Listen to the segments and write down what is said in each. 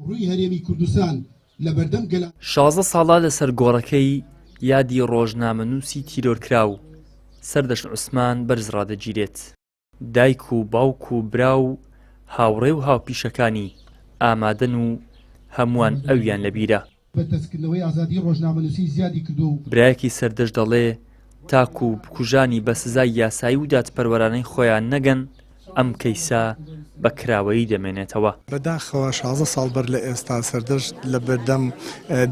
ڕووی هەرێمی کوردستان لە بەردەم گەلان. 16 ساڵە لەسەر گۆڕەکەی یادی ڕۆژنامەنووسی تیرۆرکراو سەردەشت عوسمان بەرز ڕادەگیرێت. دایک و باوک و برا و هاوڕێ و هاوپیشەکانی ئامادەن و هەمووان ئەویان لەبیرە. بەرتەسککردنەوەی ئازادیی ڕۆژنامەنووسی زیادی کردووە و. برایەکی سەردەشت دەڵێ، تاکو بکوژانی بە سزای یاسایی و دادپەروەرانەی خۆیان نەگەن، ئەم کەیسە بە کراوەیی دەمێنێتەوە. بەداخەوە 16 ساڵ بەر لە ئێستا سەردەشت لە بەردەم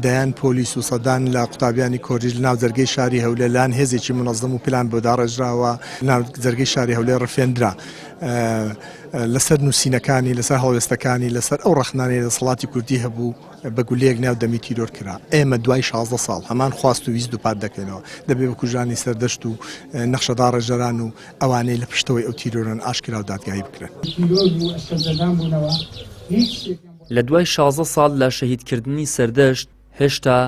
دەیان پۆلیس و سەدان لە قوتابیانی کۆلیژ لە ناو جەرگەی شاری هەولێر لایەن هێزێکی مونەزەم و پلان بۆ داڕێژراوە ناو جەرگەی شاری هەولێر ڕفێندرا. لەسەر نووسینەکانی، لەسەر هەڵوێستەکانی، لەسەر ئەو ڕەخنانەی لە دەسەڵاتی کوردی هەبوو، بە گولەیەک ناو دەمی تیرۆر کرا. ئێمە دوای 16 ساڵ هەمان خواست و ویست دووپات دەکەینەوە. دەبێ بکوژانی سەردەشت و نەخشەداڕێژەران و ئەوانەی لە پشتەوەی ئەو تیرۆرەن ئاشکرا و دادگایی بکرێن. تیرۆر و ئەشکەنجەدان بوونەوە هیچ شتێکیان بۆ. لە دوای 16 ساڵ لە شەهیدکردنی سەردەشت، هێشتا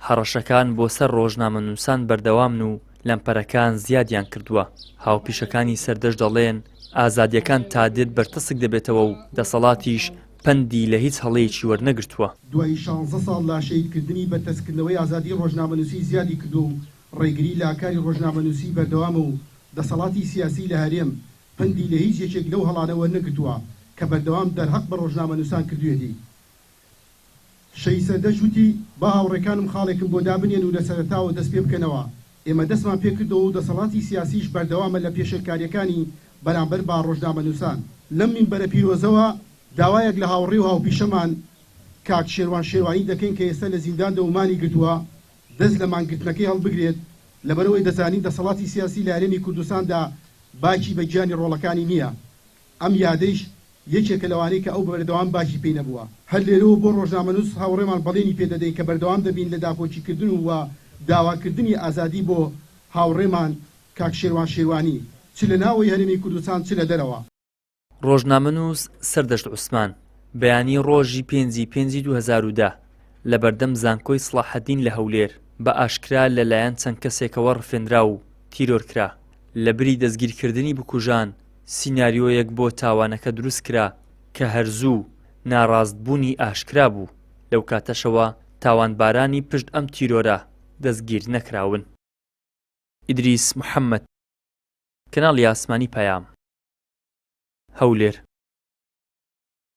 هەڕەشەکان بۆ سەر ڕۆژنامەنووسان بەردەوامن و لەمپەرەکان زیادیان کردووە. هاوپیشەکانی سەردەشت دەڵێن، ئازادییەکان تا دێت بەرتەسک دەبێتەوە و دەسەڵاتیش پەندی لە هیچ هەڵەیەکی وەرنەگرتووە. دوای شانزە ساڵ لە شەهیدکردنی، بەرتەسککردنەوەی ئازادیی ڕۆژنامەنووسی زیادی کردووە و ڕێگری لە کاری ڕۆژنامەنووسی بەردەوامە و دەسەڵاتی سیاسی لە هەرێم پەندی لە هیچ یەکێک لەو هەڵانە وەرنەگرتووە کە بەردەوام دەرهەق بە ڕۆژنامەنووسان کردوویەتی. شەهید سەردەشت وتی، با هاوڕێکانم خاڵێکم بۆ دابنێن و لە سەرەتاوە دەست پێ بکەنەوە، ئێمە دەستمان پێ کردەوە و دەسەڵاتی سیاسیش بەردەوامە لە پێشێلکارییەکانی بەرامبەر بە ڕۆژنامەنووسان. لەم مینبەرە پیرۆزەوە داوایەک لە هاوڕێ و هاوپیشەمان کاک شێروان شێروانی دەکەین کە ئێستا لە زینداندا و مانی گرتووە، دەست لە مانگرتنەکەی هەڵبگرێت، لەبەرئەوەی دەزانین دەسەڵاتی سیاسی لە هەرێمی کوردستاندا باکی بە گیانی ڕۆڵەکانی نییە. ئەم یادەیش یەکێکە لەوانەی کە ئەو بەردەوام باکی پێی نەبووە. هەر لێرەوە بۆ ڕۆژنامەنووس هاوڕێمان بەڵێنی پێ دەدەین کە بەردەوام دەبین لە داکۆکیکردن و داواکردنی ئازادی بۆ هاوڕێمان کاک شێروان شێروانی چ لە ناوەی هەرێمی کوردستان چ لە دەرەوە. ڕۆژنامەنووس سەردەشت عوسمان، بەیانی ڕۆژی پێنجی پێنجی 2010 لە بەردەم زانکۆی سڵاحەدین لە هەولێر بە ئاشکرا لەلایەن چەند کەسێکەوە ڕفێنرا و تیرۆرکرا، لەبری دەستگیرکردنی بکوژان سیناریۆیەک بۆ تاوانەکە دروستکرا کە هەر زوو ناڕاستبوونی ئاشکرا بوو، لەو کاتەشەوە تاوانبارانی پشت ئەم تیرۆرە دەستگیر نەکراون. ئیدریس محەمەد، کەناڵی ئاسمانی پەیام، هەولێر.